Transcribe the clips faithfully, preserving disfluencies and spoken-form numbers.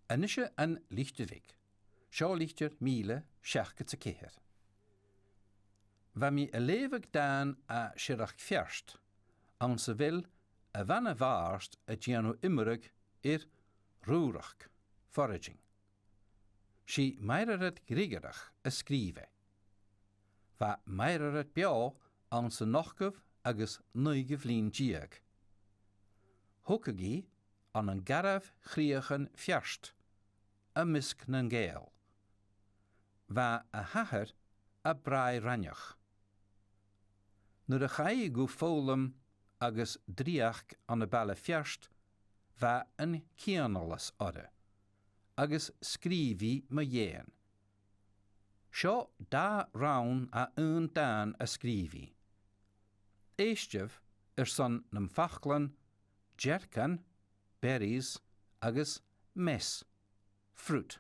A-nis An Litir Bheag. Seo litir mìle seachdad 's a ceithir. Bha mi a' leughadh dàn à Siorrachd Pheairt, anns a bheil a' bhana-bhàrd a' dèanamh iomradh air rùrachd, foraging. 'S i Mairearad Ghriogaireach a sgrìobh e. Bha Mairearad beò anns an ochdamh agus naoidheamh linn deug. Thogadh i ann an Garbh Chrìochan Pheairt, am measg nan Gàidheal. Bha a h-athair à Bràigh Raineach. Nuair a chaidh i gu foghlam agus dreuchd ann am Baile Pheairt, bha an cianalas oirre, agus sgrìobh i mu dheidhinn. Seo dà rann à aon dàn a sgrìobh i. Èistibh airson nam faclan dearcan, berries, agus mess, fruit.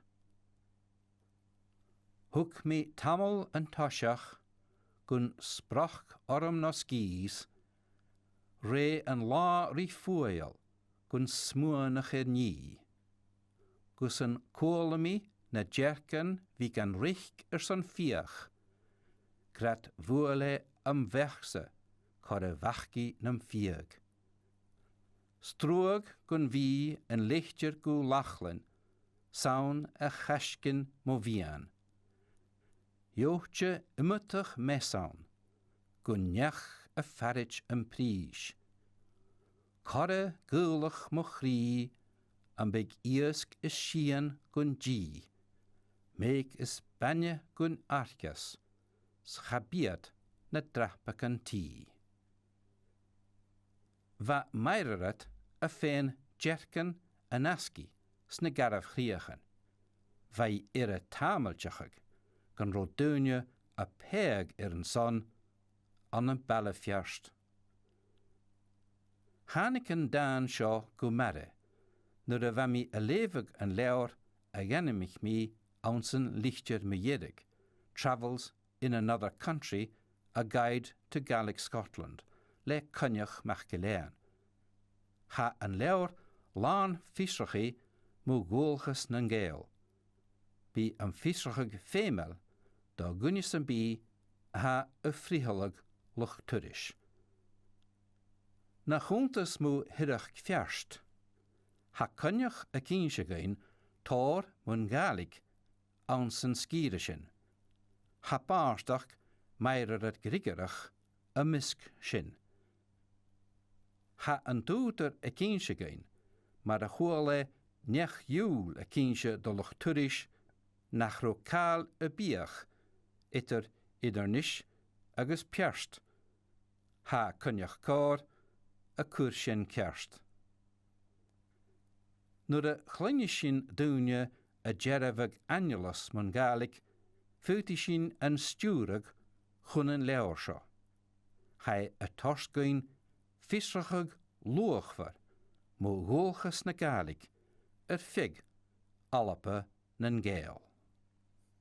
Thug mi tamall an toiseach gun sproc orm no sgìos, rè an latha ri fuaigheal gun smuainich air nì. Gus an cuala mi na dearcan bhith gan reic airson fiach, grad bhuail e am beachd-sa còrr a bh' aca nam fiadh. 'S truagh gun bhith an leitir gu Lachlainn, 's ann a chaisginn mo mhiann. Gheibhte iomadach mess ann, gun neach a pharaid am prìs. Còrr a ghaolach mo chridhe, am biodh iasg is sìon gun dì, meadh is bainne gun airceas, 's cha b' iad na drapagan tì. Bha Mairearad a' faighinn dearcan an-asgaidh sna Garbh Chrìochan. Bha i air a tàmailteachadh gun robh daoine a' pàigheadh air an son ann am Baile Pheairt. Thàinig an dàn seo gu m' aire nuair a bha mi a' leughadh an leabhair a dh'ainmich mi anns an litir mu dheireadh, Travels in Another Country, A Guide to Gaelic Scotland, le Coinneach MacGill-Eain. Tha an leabhar làn fiosrachaidh mu dhualchas nan Gàidheal. Bidh am fiosrachadh feumail do dhuine sam bith a tha a' frithealadh luchd-turais. Na chunntas mu Shiorrachd Pheairt, tha Coinneach ag innse dhuinn tòrr mun Ghàidhlig anns an sgìre sin. Tha bàrdachd Mairearad Ghriogaireach am measg sin. Tha an t-ùghdar ag innse dhuinn mar a chuala e neach-iùil ag innse do luchd-turais nach robh càil a' bhiadh eadar Inbhir Nis agus Peairt. Tha Coinneach còir a' cur sin ceart. Nuair a chluinneas sinn daoine a' dearbhadh aineolas mun Ghàidhlig, faodaidh sinn an stiùireadh chun an leabhair seo. Tha e a' toirt dhuinn fiosrachadh luachmhor mu dhualchas na Gàidhlig air feadh Alba nan Gàidheal.